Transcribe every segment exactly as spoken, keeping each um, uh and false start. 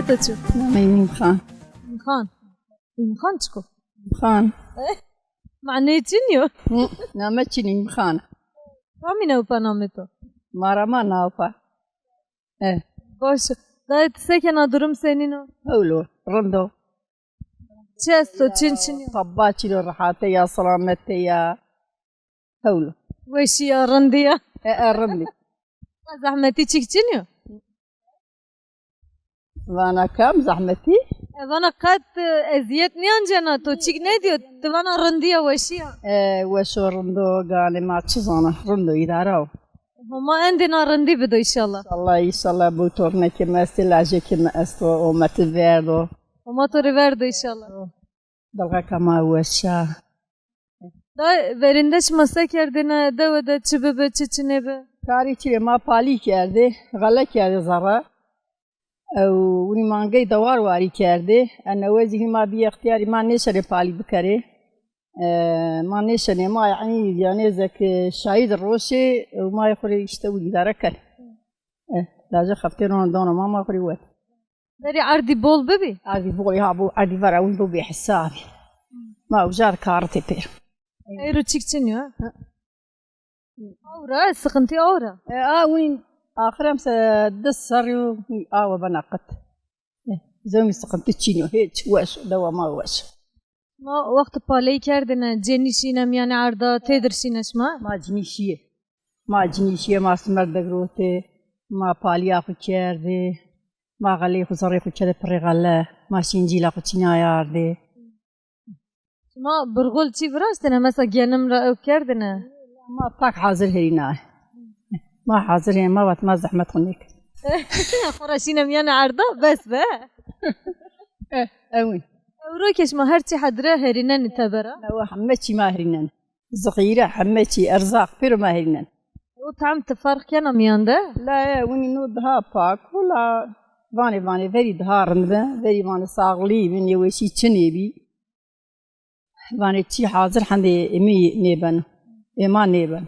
To çi? Namê mi Îmxan. Îmxan. Îmxan çik o? Îmxan. Manê çin yo? Hı, name çin Îmxan. Kamî newpa namê to? Mara ma newpa. E. Baş. Dayê, ti se kena, durum senîn o? Hewlo, rind o. Çi esto, çin çin yo? Taba çin o, rehate ya, selamete ya. Hewlo. Weşî ya, rindî ya. E, e, rindî. Zehmetî çik çin yo? Vana kam zehmetî? E, vana qet, e, ezîyet nîyancena, to çik nêdîyo, ti vana rindî ya, weşî ya. E, weş o, rind o, ganê ma çi zana, rind o, îdare o. Homa endê na rindî bido înşallah. Înşallah, înşallah, bo tornekê mi estê, lajekê mi esto, o ma ti verdo. Homa to rê verdo înşallah. Dalgaka ma weş a. Da verînde şima se kerdêne, dewe de çi bibi, çi çinê bi? Karî çi rê, ma palî kerdê, xele kerdê zerre. Ew, winî mangey dewar warî kerdê. Ene wezî hî ma bî extîyarî, ma nêşenê palî bikerê. E, ma nêşenê, ma yanî, yanî zek şahîd roşê, ew ma xwu rê îşte winî îdare kerd. E, lajê xeftê ron dono ma, ma xwu rê wet. Berî erdî bol bibî? Erdî bol ya, bo erdî vera win bo bêhesabî. Ma ujar karitê pêr. Eyro çik çin yo? Ha. Awra, sıkıntı awra. E, a win axir em se di serrî yo awa bena qit. E, zewmî sıkıntı çin yo, hiç weş, dewa ma weş. Ma wextî paleyî kerdêne, cenî şîne mîyanê erda, têdir şîne şima? Ma cinî şîyê. Ma cinî şîyê, ma simer degirotê, ma palîya xwu kerdê, ma xeleyê xwu, zerrê xwu kerdê pirê xele, ma şîn cîla xwu çînayê ardê. Şima birxol çî viraştêne, mesela genim ra ew kerdêne? Ma pak hazir herîna. Ma hazir herîna, ma vat ma zehmet xwu nêk. Xora şîne mîyanê erda, bes be. Eh, ewin. Ewro ke şima her çî hedre herînenî tebera? Ew heme çî ma herînen. Zixîre, heme çî, erzaq, pêro ma herînen. O tam ti ferq kena mîyan de? La, e, winî no daha pak o, la vanê, vanê verî daha rind bi, verî vanê saxlî bi, nêweşî çinê bî. Vanê çî hazir hendê ê mi nêbeno. Ê ma nêbeno.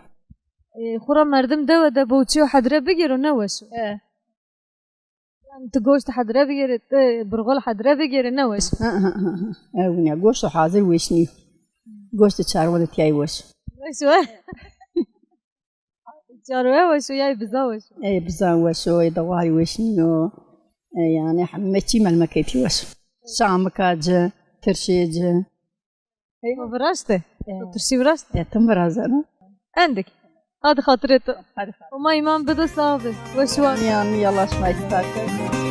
E, xwura merdim dewe de bo çîyo hedre bigêro, ne weş o. E. Yanî ti goşt hedre bigêrê, ti birxol hedre bigêrê, ne weş o. Ha, ha, ha, ha. E, wina goşto hazir weş nîyo. Goştê çarwe de tîyayî weş o. Weş o. Çarwe weş o, yay biza weş o. Ey biza weş o, ey dewarî weş nîyo. E, yanî heme çî melmeketî weş o. Şamika ci, tirşê ci. Ey. To viraşte? E. To tirşî viraşte? E, tim virazeno. Endik. Hadi xatirê to. Hadi xatirê. Homa îman bido, sax bi. Weş wa. Mîyan, mîyan, Allah şima îftar kerd.